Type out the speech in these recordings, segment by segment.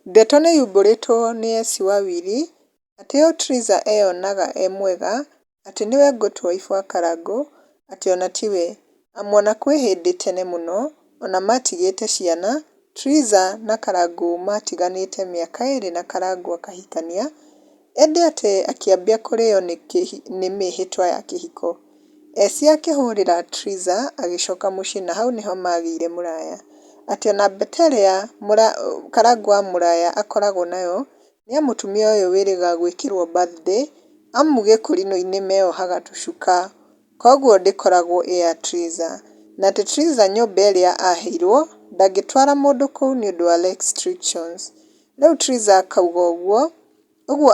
Ndeto nĩyumbũrĩtwo nĩ Essy wa Wili atĩ ũyũ Triza eyonaga e mwega atĩ nĩwe good wife wa Karangũ atĩ ona tiwe, amu ona kwĩ hĩndĩ tene mũno ona matigĩte ciana, Triza na Karangũ matiganĩte mĩaka ĩrĩ na Karangũ akahikania, ĩndĩ atĩ akĩambia kũrĩo nĩ mĩhĩtwa ya kĩhiko. Essy akĩhũrĩra Triza agĩcoka mũciĩ na hau nĩho magĩire mũraya. Atĩ ona mbete ĩrĩa Karangũ wa mũraya akoragwo nayo nĩ ya mũtumia ũyũ wĩrĩga gwĩkĩrwo birthday amu gĩkũrinũ-inĩ meyohaga tũcuka koguo ndĩkoragwo ĩ ya Triza. Na atĩ Triza nyũmba ĩrĩa aheirwo ndangĩtwara mũndũ kũu nĩ ũndũ wa restrictions. Rĩu Triza akauga ũguo, ũguo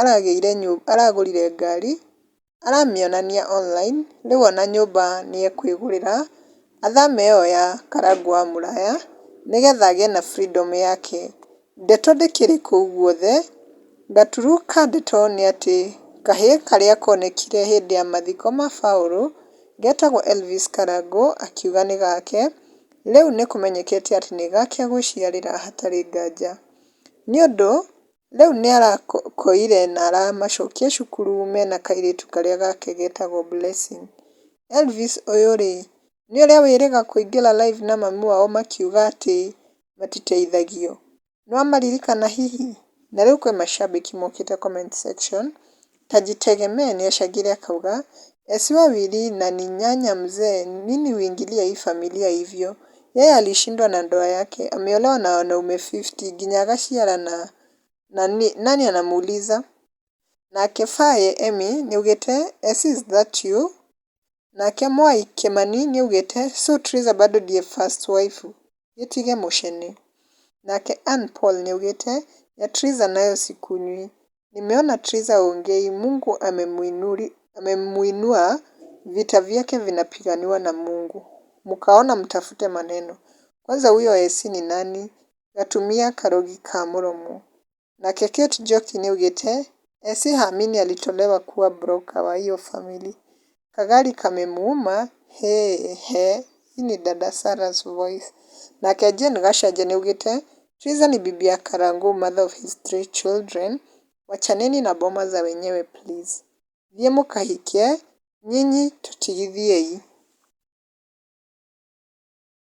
aragĩire aragũrire ngari aramĩonania online rĩu ona nyũmba nĩ ekwĩgũrĩra athame ĩyo ya Karangũ wa mũraya nĩgetha agĩe na freedom yake. Ndeto ndĩkĩrĩ kũu guothe, gaturu ka ndeto nĩ atĩ kahĩĩ karĩa konekire hĩndĩ ya mathiko ma Paũlũ getagwo Elvis Karangũ akiuga nĩ gake, rĩu nĩ kũmenyekete atĩ nĩ gake gwĩciarĩra hatarĩ nganja. Nĩ ũndũ rĩu nĩ arakoire na aramacokia cukuru mena kairĩtu karĩa gake getagwo Blessing. Elvis ũyũ rĩ, nĩ ũrĩa wĩrĩga kũingĩra live na mami wao makiuga atĩ matiteithagio. Nĩwamaririkana hihi? Na rĩu kwĩ mashabiki mokĩte comment section ta Jitegemee nĩacangire akauga Essy wa Wili na ni nyanya mzee, nini huingilia hii familia hivyo? Yeye alishindwa na ndoa yake, ameolewa na wanaume 50 nginya agaciarana na nani anamuuliza? Nake Faye Emmy nĩaugĩte Essy is that you? Nake Mwai Kimani nĩaugĩte so Triza bado ndiye first wife, gĩtige mũcene. Nake Ann Paul nĩaugĩte ya Triza nayo sikunywi. Nimeona Triza ongei, Mungu amemuinua, vita vyake vinapiganiwa na Mungu. Mkaona mtafute maneno. Kwanza huyo Essy ni nani? Gatumia karogi ka mũromo. Nake Kate Njoki nĩaugĩte Essy haamini alitolewa kuwa broker wa hiyo family. Kagari kamemuuma he he. Hii ni dada Sarah's voice. Nake Jane Gachanja nĩaugĩte Triza ni bibi ya Karangu, mother of his three children. Wachaneni na boma za wenyewe please. Thiĩ mũkahikie, nyinyi tũtigithiei.